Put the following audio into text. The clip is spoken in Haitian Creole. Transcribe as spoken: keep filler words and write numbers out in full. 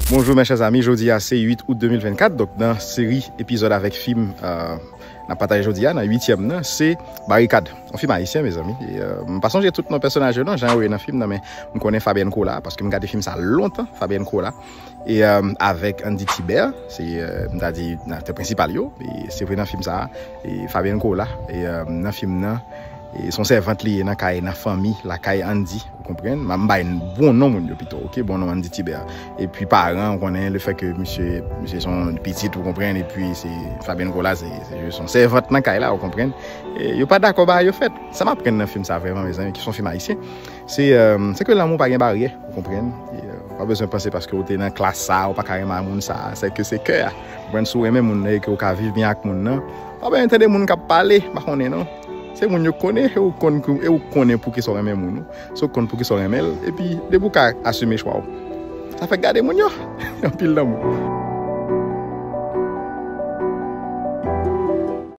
Bonjou, mes chers amis. Jodi a se uit out de mil vennkat. Donk, nan seri epizòd avèk fim, euh, n ap pataje jodi a, nan uityèm nan, se Barikad. Yon fim ayisyen, mezanmi. E, euh, m pa sonje tout non pèsonaj yo, non, jan yo ye nan fim nan, men m konnen Fabienne Colas, paske m gade fim sa lontan, Fabienne Colas. E, euh, avèk Andy Thibert, se, euh, m ta di, nan aktè prensipal yo. E se vre nan fim sa, e Fabienne Colas, e, euh, nan fim nan, e se yon sèvant li ye nan kay, nan fanmi, lakay Andy, ou konprann? M bay bon non moun yo pito, ok? Bon non Andy Thibert. Epi paran, ou konnen, le fè ke misye, misye se yon pitit, ou konprann, epi se Fabienne Colas, se, se jis yon sèvant nan kay la, ou konprann? E yo pa dakò bagay yo fèt. Sa m aprann nan fim sa vrèman, mezanmi, ki se yon fim ayisyen, se, euh, se ke lanmou pa gen baryè, ou konprann? E, euh, pa bezwen panse paske ou te nan klas sa, ou pa ka renmen moun sa, se ke se kè a. Ou konprann? Si w renmen moun nan e ke w ka viv byen ak moun nan, pa bezwen tande moun k ap pale, pa konnen non. Se moun yo konnen, e ou konn, e ou konnen pou ki sa w renmen moun ou. Si w konn pou ki sa w renmen l, epi depi w ka asime chwa w. Sa fè gade moun yo. Anpil lanmou.